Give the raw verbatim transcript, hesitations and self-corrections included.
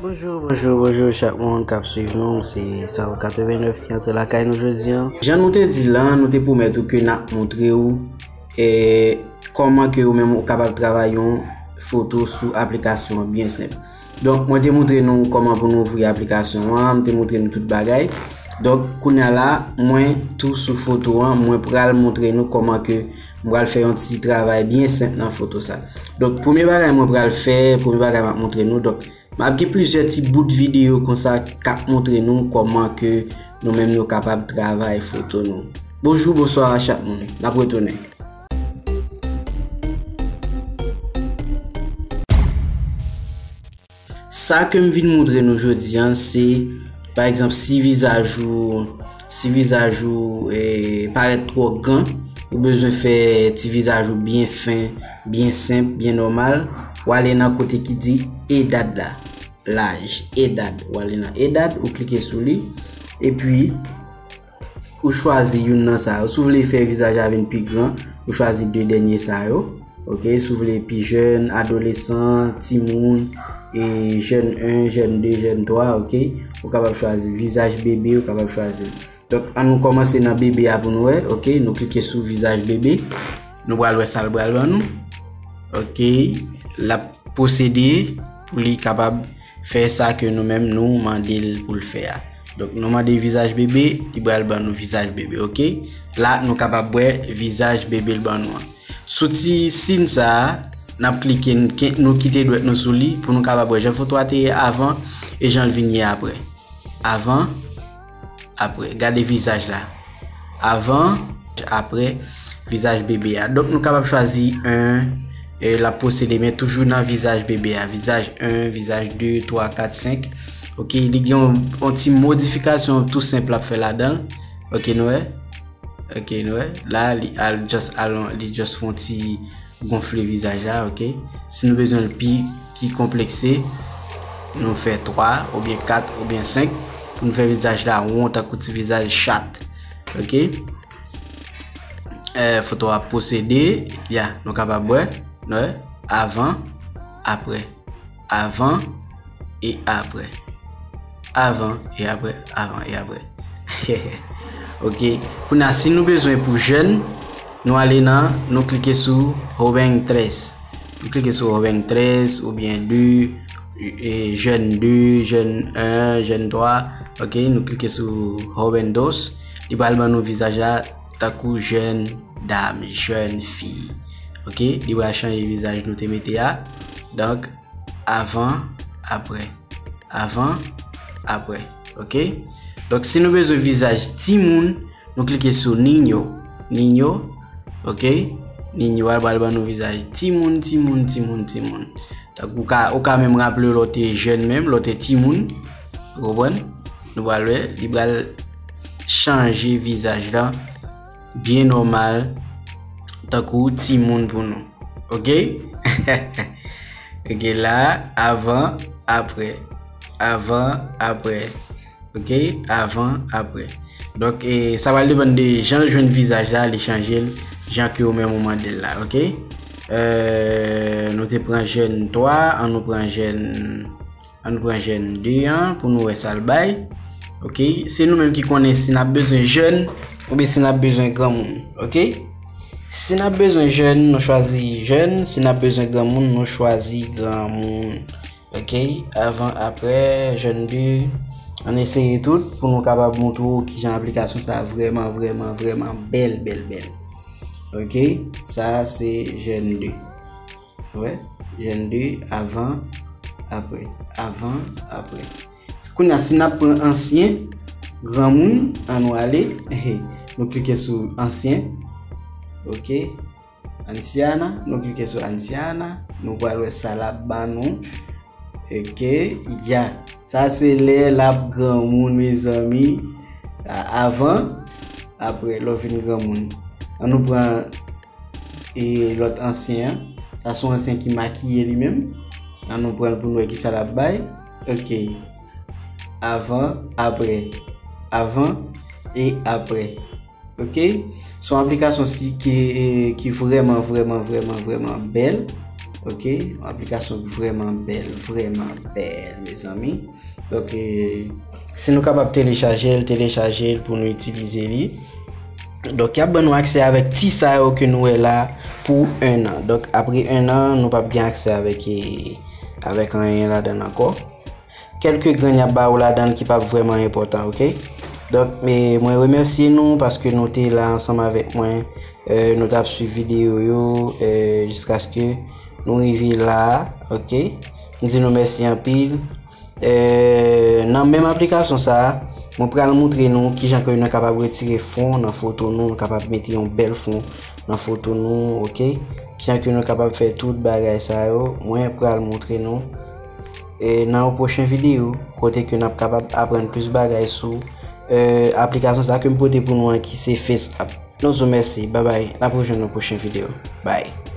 Bonjou, bonjou, bonjou chak moun k ap swiv nou. Se Saul katrevennnèf ki antre lakay nou jodi an. Jan nou te di l lan, nou te pwomèt ou ke n ap montre w, e, kòman ke ou menm ou kapab travay yon foto sou aplikasyon an byen senp. Donk, mwen te montre nou kòman pou nou ouvri aplikasyon an, m te montre nou tout bagay. Donk, kounye a la, mwen tou sou foto an, mwen pral montre nou kòman ke m pral fè yon ti travay byen senp nan foto sa. Donk, premye bagay mwen pral fè, premye bagay m ap montre nou, donk, m ap gen plizyè ti bout videyo konsa k ap montre nou kòman ke nou menm nou kapab travay foto nou. Bonjou, bonswa a chak moun. N ap retounen. Sa ke m vin montre nou jodi an, se, pa egzanp, si vizaj ou, si vizaj ou, eh, parèt twò gran, ou bezwen fè ti vizaj ou byen fen, byen senp, byen nòmal, w ale nan kote ki di edad la, laj, edad. W ale nan edad, ou klike sou li, epi ou chwazi youn nan sa yo. Si w vle fè vizaj la vin pi gran, ou chwazi de dènye sa yo. Ok, si w vle pi jèn, adolesan, timoun, e jèn en, jèn de, jèn twa, ok. Ou kapab chwazi vizaj bebe, ou kapab chwazi. Donk, ann nou kòmanse nan bebe a pou nou wè, ok. Nou klike sou vizaj bebe. Nou pral wè sa l pral ban nou. Ok, l ap posede pou li kapab fè sa ke nou menm nou mande l pou l fè a. Donk, nou mande vizaj bebe, li pral ban nou vizaj bebe, ok? La, nou kapab wè vizaj bebe l ban nou an. Sou ti siy sa a, n ap klike, n-, ke-, nou kite dwèt nou sou li pou nou kapab wè jan foto a te ye avan e jan l vin ye apre. Avan, apre. Gade vizaj la. Avan, apre, vizaj bebe a. Donk, nou kapab chwazi en, e l ap posede, men toujou nan vizaj bebe a. Vizaj en, vizaj de, twa, kat, senk. Ok, li gen yon, yon ti modifikasyon tou senp l ap fè ladan l. Ok, nou wè? Ok, nou wè? La, li al just, al, li just fè yon ti gonfle vizaj la, ok? Si nou bezwen l pi, pi konplekse, nou fè twa oubyen kat oubyen senk pou nou fè vizaj la won tankou ti vizaj chat, ok? Eh, foto a posede, ya, nou kapab wè, nou wè, avan, apre. Avan e apre. Avan e apre, avan e apre. Ok. Kounye a, si nou bezwen pou jèn, nou ale nan, nou klike sou joven tres. Nou klike sou joven tres oubyen de, e, jèn de, jèn en, jèn twa. Ok, nou klike sou joven dos. Li pral ban nou vizaj la tankou jèn dam, jèn fi. Ok, li pral chanje vizaj nou te mete a. Donk, avan, apre. Avan, apre. Ok? Donk, si nou bezwen vizaj timoun, nou klike sou niño. Niño. Ok? Niño a pral ban nou vizaj timoun, timoun, timoun, timoun. Tankou ou ka, ou ka menm raple w lè w te jèn menm, lè w te timoun. Ou konprann? Nou pral wè, li pral chanje vizaj la byen nòmal, tankou timoun pou nou. Ok? Ok, la, avan, apre. Avan, apre. Ok? Avan, apre. Donk, e, sa pral depann de jan l jwenn vizaj la, li chanje l, jan ke ou menm ou mande l la, ok? Euh, nou te pran jèn twa, ann nou pran jèn, ann nou pran jèn de an pou nou wè sa l bay. Ok? Se nou menm ki konnen si n ap bezwen jèn oubyen si n ap bezwen granmoun, ok? Si n ap bezwen jèn, nou chwazi jèn. Si n ap bezwen granmoun, nou chwazi granmoun. Ok, avan, apre, jèn de. Ann eseye tout pou nou kapab montre w kijan aplikasyon sa vrèman, vrèman, vrèman bèl, bèl, bèl. Ok, sa se jèn de. Wè, jèn de, avan, apre. Avan, apre. Kounye a, si n ap pran ansyen, granmoun, ann nou ale. Nou klike sou ansyen. Ok. Anciana, nou klike sou anciana, nou pral wè sa l ap ban nou. Ok, ya. Sa se lè l ap granmoun, mezanmi. A-, avan, apre, lè w vin granmoun. Ann nou pran, e, lòt ansyen an. Sa se yon ansyen ki makiye li menm. Ann nou pran l pou n wè kisa l ap bay. Ok. Avan, apre. Avan e apre. Ok? Se yon aplikasyon si, ki, e, ki vrèman, vrèman, vrèman, vrèman bèl. Ok, aplikasyon vrèman bèl, vrèman bèl, mezanmi. Donk, eh, si nou kapab telechaje l, telechaje l pou nou itilize li. Donk, y ap ban nou aksè avèk ti sa yo ke nou wè la pou en an. Donk, apre en an, nou p ap gen aksè avèk, eh, avèk anyen ladan l ankò. Kèlke grenn y ap ba ou ladan l ki p ap vrèman enpòtan, ok? Donk, eh, mwen remèsye nou paske nou te la ansanm avèk mwen. Eh, nou t ap swiv videyo yo, eh, jiskaske nou rive la, ok? M di nou mèsi anpil. Eh, nan menm aplikasyon sa a, mwen pral montre nou kijan ke nou kapab retire fon nan foto nou, nou kapab mete yon bèl fon nan foto nou, ok? Kijan ke nou kapab fè tout bagay sa yo, mwen pral montre nou. E nan yon pwochen videyo, kote ke n ap kapab aprann plis bagay sou, eh, aplikasyon sa ke m pote pou nou an ki se FaceApp. Nou di w mèsi, babay, n ap rejwenn nan pwochen videyo. Bye.